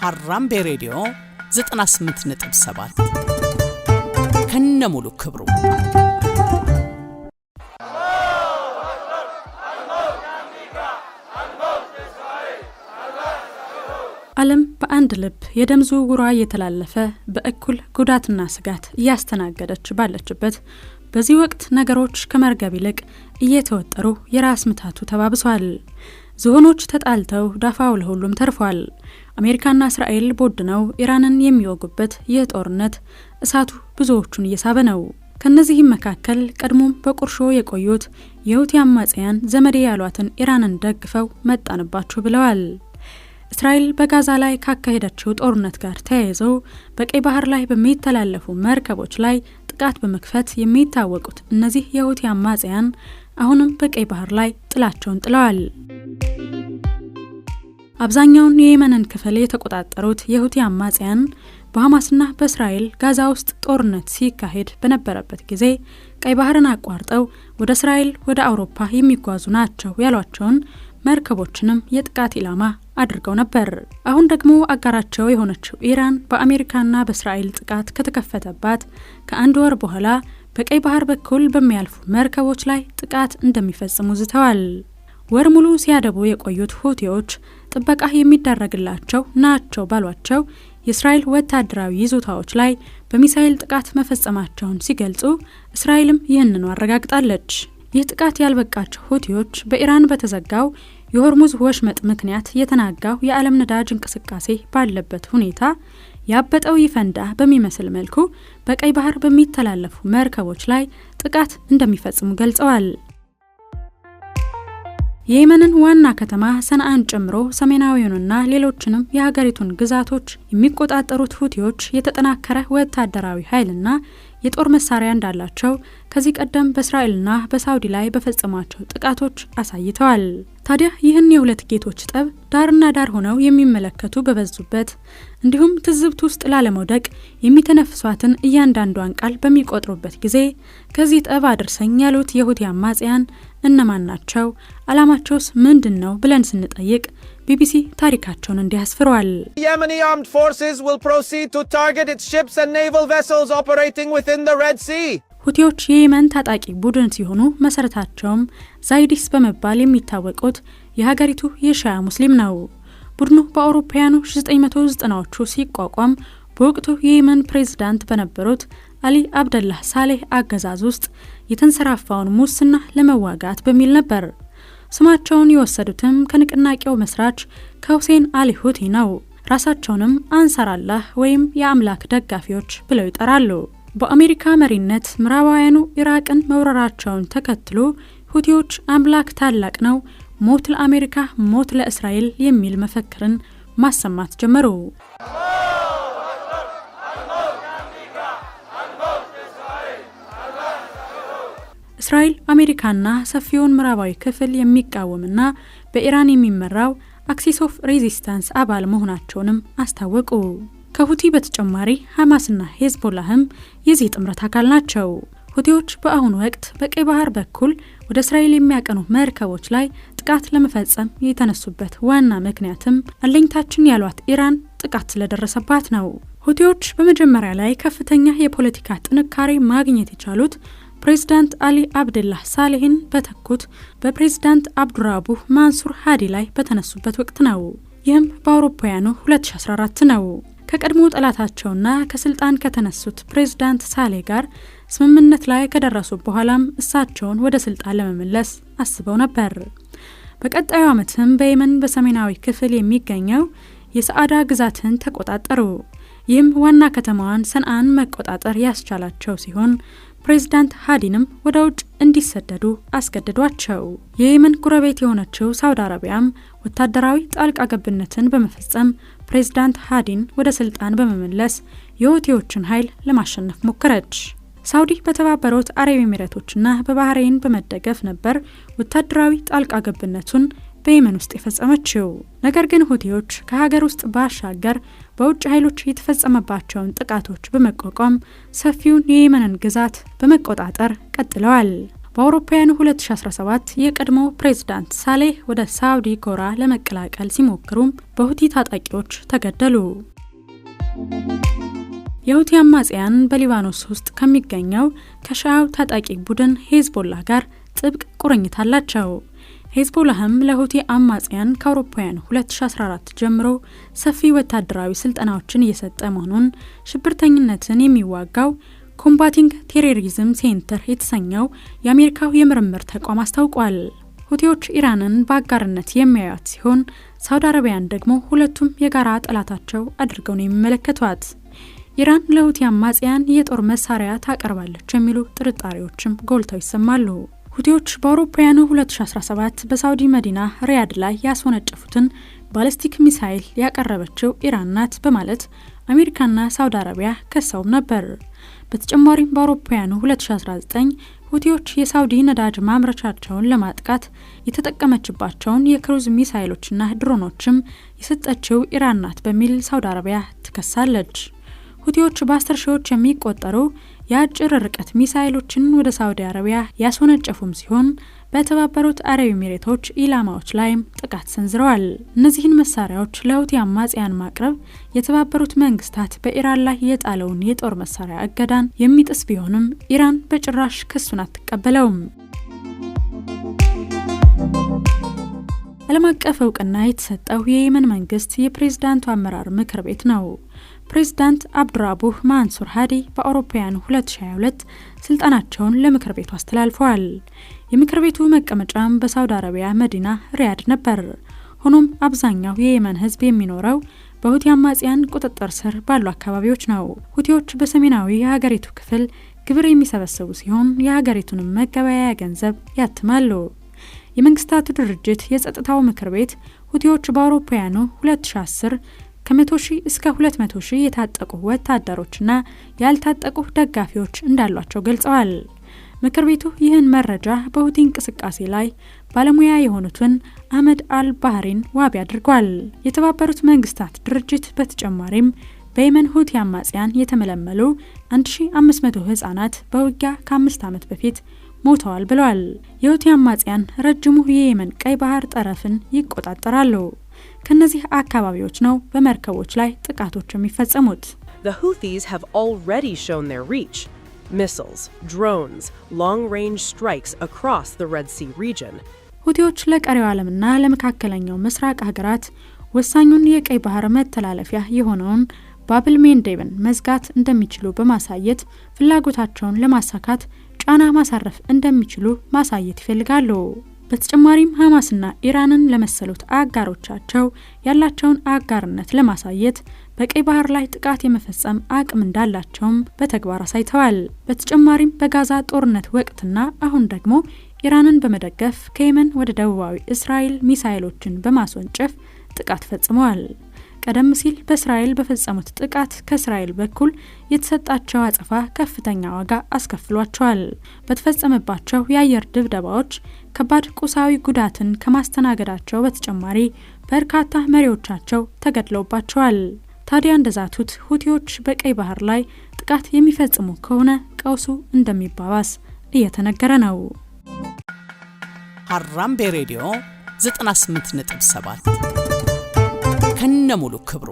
ሀራምቤ ሬዲዮ 98.7 ከነሙሉ ክብሩ። ዓለም በአንድ ልብ የደም ዝውውሯ እየተላለፈ በእኩል ጉዳትና ስጋት እያስተናገደች ባለችበት በዚህ ወቅት ነገሮች ከመርገብ ይልቅ እየተወጠሩ የራስ ምታቱ ተባብሷል። ዝሆኖች ተጣልተው ዳፋው ለሁሉም ተርፏል። አሜሪካና እስራኤል ቦድነው ኢራንን የሚወጉበት ይህ ጦርነት እሳቱ ብዙዎቹን እየሳበ ነው። ከእነዚህም መካከል ቀድሞም በቁርሾ የቆዩት የሁቲ አማጽያን ዘመዴ ያሏትን ኢራንን ደግፈው መጣንባችሁ ብለዋል። እስራኤል በጋዛ ላይ ካካሄደችው ጦርነት ጋር ተያይዘው በቀይ ባህር ላይ በሚተላለፉ መርከቦች ላይ ጥቃት በመክፈት የሚታወቁት እነዚህ የሁቲ አማጽያን አሁንም በቀይ ባህር ላይ ጥላቸውን ጥለዋል። አብዛኛውን የየመንን ክፍል የተቆጣጠሩት የሁቲ አማጽያን በሐማስና በእስራኤል ጋዛ ውስጥ ጦርነት ሲካሄድ በነበረበት ጊዜ ቀይ ባህርን አቋርጠው ወደ እስራኤል፣ ወደ አውሮፓ የሚጓዙ ናቸው ያሏቸውን መርከቦችንም የጥቃት ኢላማ አድርገው ነበር። አሁን ደግሞ አጋራቸው የሆነችው ኢራን በአሜሪካና በእስራኤል ጥቃት ከተከፈተባት ከአንድ ወር በኋላ በቀይ ባህር በኩል በሚያልፉ መርከቦች ላይ ጥቃት እንደሚፈጽሙ ዝተዋል። ወር ሙሉ ሲያደቡ የቆዩት ሁቲዎች ጥበቃ የሚደረግላቸው ናቸው ባሏቸው የእስራኤል ወታደራዊ ይዞታዎች ላይ በሚሳኤል ጥቃት መፈጸማቸውን ሲገልጹ፣ እስራኤልም ይህንኑ አረጋግጣለች። ይህ ጥቃት ያልበቃቸው ሁቲዎች በኢራን በተዘጋው የሆርሙዝ ወሽመጥ ምክንያት የተናጋው የዓለም ነዳጅ እንቅስቃሴ ባለበት ሁኔታ ያበጠው ይፈንዳ በሚመስል መልኩ በቀይ ባህር በሚተላለፉ መርከቦች ላይ ጥቃት እንደሚፈጽሙ ገልጸዋል። የየመንን ዋና ከተማ ሰንዓን ጨምሮ ሰሜናዊውንና ሌሎችንም የሀገሪቱን ግዛቶች የሚቆጣጠሩት ሁቲዎች የተጠናከረ ወታደራዊ ኃይልና የጦር መሳሪያ እንዳላቸው ከዚህ ቀደም በእስራኤልና በሳውዲ ላይ በፈጸሟቸው ጥቃቶች አሳይተዋል። ታዲያ ይህን የሁለት ጌቶች ጠብ ዳርና ዳር ሆነው የሚመለከቱ በበዙበት፣ እንዲሁም ትዝብት ውስጥ ላለመውደቅ የሚተነፍሷትን እያንዳንዷን ቃል በሚቆጥሩበት ጊዜ ከዚህ ጠብ አድርሰኝ ያሉት የሁቲ አማጽያን እነማን ናቸው? ዓላማቸውስ ምንድን ነው? ብለን ስንጠይቅ ቢቢሲ ታሪካቸውን እንዲህ አስፍሯል። Yemeni armed forces will proceed to target its ships and naval vessels operating within the Red Sea. ሁቲዎች የየመን ታጣቂ ቡድን ሲሆኑ መሰረታቸውም ዛይዲስ በመባል የሚታወቁት የሀገሪቱ የሺያ ሙስሊም ነው። ቡድኑ በአውሮፓውያኑ 1990ዎቹ ሲቋቋም በወቅቱ የየመን ፕሬዝዳንት በነበሩት አሊ አብደላህ ሳሌህ አገዛዝ ውስጥ የተንሰራፋውን ሙስና ለመዋጋት በሚል ነበር። ስማቸውን የወሰዱትም ከንቅናቄው መስራች ከሁሴን አሊ ሁቲ ነው። ራሳቸውንም አንሳራላህ ወይም የአምላክ ደጋፊዎች ብለው ይጠራሉ። በአሜሪካ መሪነት ምዕራባውያኑ ኢራቅን መውረራቸውን ተከትሎ ሁቲዎች "አምላክ ታላቅ ነው፣ ሞት ለአሜሪካ፣ ሞት ለእስራኤል" የሚል መፈክርን ማሰማት ጀመሩ። እስራኤል፣ አሜሪካና ሰፊውን ምዕራባዊ ክፍል የሚቃወምና በኢራን የሚመራው Axis of Resistance አባል መሆናቸውንም አስታወቁ። ከሁቲ በተጨማሪ ሐማስና ሄዝቦላህም የዚህ ጥምረት አካል ናቸው። ሁቲዎች በአሁኑ ወቅት በቀይ ባህር በኩል ወደ እስራኤል የሚያቀኑ መርከቦች ላይ ጥቃት ለመፈጸም የተነሱበት ዋና ምክንያትም አለኝታችን ያሏት ኢራን ጥቃት ስለደረሰባት ነው። ሁቲዎች በመጀመሪያ ላይ ከፍተኛ የፖለቲካ ጥንካሬ ማግኘት የቻሉት ፕሬዚዳንት አሊ አብደላህ ሳሌህን በተኩት በፕሬዚዳንት አብዱራቡህ ማንሱር ሀዲ ላይ በተነሱበት ወቅት ነው። ይህም በአውሮፓውያኑ 2014 ነው። ከቀድሞ ጠላታቸውና ከስልጣን ከተነሱት ፕሬዚዳንት ሳሌህ ጋር ስምምነት ላይ ከደረሱ በኋላም እሳቸውን ወደ ስልጣን ለመመለስ አስበው ነበር። በቀጣዩ ዓመትም በየመን በሰሜናዊ ክፍል የሚገኘው የሰዓዳ ግዛትን ተቆጣጠሩ። ይህም ዋና ከተማዋን ሰንዓን መቆጣጠር ያስቻላቸው ሲሆን ፕሬዚዳንት ሀዲንም ወደ ውጭ እንዲሰደዱ አስገድዷቸው። የየመን ጎረቤት የሆነችው ሳውዲ አረቢያም ወታደራዊ ጣልቃ ገብነትን በመፈጸም ፕሬዚዳንት ሀዲን ወደ ስልጣን በመመለስ የሁቲዎችን ኃይል ለማሸነፍ ሞከረች። ሳውዲ በተባበሩት አረብ ኤሚሬቶችና በባህሬን በመደገፍ ነበር ወታደራዊ ጣልቃ ገብነቱን በየመን ውስጥ የፈጸመችው። ነገር ግን ሁቲዎች ከሀገር ውስጥ ባሻገር በውጭ ኃይሎች የተፈጸመባቸውን ጥቃቶች በመቋቋም ሰፊውን የየመንን ግዛት በመቆጣጠር ቀጥለዋል። በአውሮፓውያኑ 2017 የቀድሞ ፕሬዝዳንት ሳሌህ ወደ ሳውዲ ጎራ ለመቀላቀል ሲሞክሩም በሁቲ ታጣቂዎች ተገደሉ። የሁቲ አማጽያን በሊባኖስ ውስጥ ከሚገኘው ከሺዓው ታጣቂ ቡድን ሄዝቦላህ ጋር ጥብቅ ቁርኝት አላቸው። ሄዝቦላህም ለሁቲ አማጽያን ከአውሮፓውያኑ 2014 ጀምሮ ሰፊ ወታደራዊ ስልጠናዎችን እየሰጠ መሆኑን ሽብርተኝነትን የሚዋጋው Combating Terrorism Center የተሰኘው የአሜሪካው የምርምር ተቋም አስታውቋል። ሁቲዎች ኢራንን በአጋርነት የሚያዩት ሲሆን፣ ሳውዲ አረቢያን ደግሞ ሁለቱም የጋራ ጠላታቸው አድርገው ነው የሚመለከቷት። ኢራን ለሁቲ አማጽያን የጦር መሳሪያ ታቀርባለች የሚሉ ጥርጣሬዎችም ጎልተው ይሰማሉ። ሁቲዎች በአውሮፓውያኑ 2017 በሳውዲ መዲና ሪያድ ላይ ያስወነጨፉትን ባለስቲክ ሚሳይል ያቀረበችው ኢራን ናት በማለት አሜሪካና ሳውዲ አረቢያ ከሰውም ነበር። በተጨማሪም በአውሮፓውያኑ 2019 ሁቲዎች የሳውዲ ነዳጅ ማምረቻቸውን ለማጥቃት የተጠቀመችባቸውን የክሩዝ ሚሳይሎችና ድሮኖችም የሰጠችው ኢራን ናት በሚል ሳውዲ አረቢያ ትከሳለች። ሁቲዎች በ10 ሺዎች የሚቆጠሩ የአጭር ርቀት ሚሳይሎችን ወደ ሳውዲ አረቢያ ያስወነጨፉም ሲሆን፣ በተባበሩት አረብ ኤሚሬቶች ኢላማዎች ላይም ጥቃት ሰንዝረዋል። እነዚህን መሳሪያዎች ለሁቲ አማጽያን ማቅረብ የተባበሩት መንግስታት በኢራን ላይ የጣለውን የጦር መሳሪያ እገዳን የሚጥስ ቢሆንም፣ ኢራን በጭራሽ ክሱን አትቀበለውም። ዓለም አቀፍ እውቅና የተሰጠው የየመን መንግስት የፕሬዝዳንቱ አመራር ምክር ቤት ነው። ፕሬዝዳንት አብድራቡህ ማንሱር ሀዲ በአውሮፓውያኑ 2022 ስልጣናቸውን ለምክር ቤቱ አስተላልፈዋል። የምክር ቤቱ መቀመጫም በሳውዲ አረቢያ መዲና ሪያድ ነበር። ሆኖም አብዛኛው የየመን ህዝብ የሚኖረው በሁቲ አማጽያን ቁጥጥር ስር ባሉ አካባቢዎች ነው። ሁቲዎች በሰሜናዊ የሀገሪቱ ክፍል ግብር የሚሰበስቡ ሲሆን፣ የሀገሪቱንም መገበያያ ገንዘብ ያትማሉ። የመንግስታቱ ድርጅት የጸጥታው ምክር ቤት ሁቲዎች በአውሮፓውያኑ 2010 ከ100 ሺህ እስከ 200 ሺህ የታጠቁ ወታደሮችና ያልታጠቁ ደጋፊዎች እንዳሏቸው ገልጸዋል። ምክር ቤቱ ይህን መረጃ በሁቲ እንቅስቃሴ ላይ ባለሙያ የሆኑትን አህመድ አል ባህሪን ዋቢ አድርጓል። የተባበሩት መንግስታት ድርጅት በተጨማሪም በየመን ሁቲ አማጽያን የተመለመሉ 1500 ህጻናት በውጊያ ከ5 ዓመት በፊት ሞተዋል ብለዋል። የሁቲ አማጽያን ረጅሙ የየመን ቀይ ባህር ጠረፍን ይቆጣጠራሉ። ከነዚህ አካባቢዎች ነው በመርከቦች ላይ ጥቃቶች የሚፈጸሙት። The Houthis have already shown their reach: missiles, drones, long range strikes across the Red Sea region. ሁቲዎች ለቀሪው ዓለምና ለመካከለኛው ምስራቅ ሀገራት ወሳኙን የቀይ ባህር መተላለፊያ የሆነውን ባብል ሜንዴብን መዝጋት እንደሚችሉ በማሳየት ፍላጎታቸውን ለማሳካት ጫና ማሳረፍ እንደሚችሉ ማሳየት ይፈልጋሉ። በተጨማሪም ሐማስና ኢራንን ለመሰሉት አጋሮቻቸው ያላቸውን አጋርነት ለማሳየት በቀይ ባህር ላይ ጥቃት የመፈጸም አቅም እንዳላቸውም በተግባር አሳይተዋል። በተጨማሪም በጋዛ ጦርነት ወቅትና አሁን ደግሞ ኢራንን በመደገፍ ከየመን ወደ ደቡባዊ እስራኤል ሚሳይሎችን በማስወንጨፍ ጥቃት ፈጽመዋል። ቀደም ሲል በእስራኤል በፈጸሙት ጥቃት ከእስራኤል በኩል የተሰጣቸው አጸፋ ከፍተኛ ዋጋ አስከፍሏቸዋል። በተፈጸመባቸው የአየር ድብደባዎች ከባድ ቁሳዊ ጉዳትን ከማስተናገዳቸው በተጨማሪ በርካታ መሪዎቻቸው ተገድለውባቸዋል። ታዲያ እንደዛቱት ሁቲዎች በቀይ ባህር ላይ ጥቃት የሚፈጽሙ ከሆነ ቀውሱ እንደሚባባስ እየተነገረ ነው። ሀራምቤ ሬዲዮ 98.7 ከነሙሉ ክብሩ።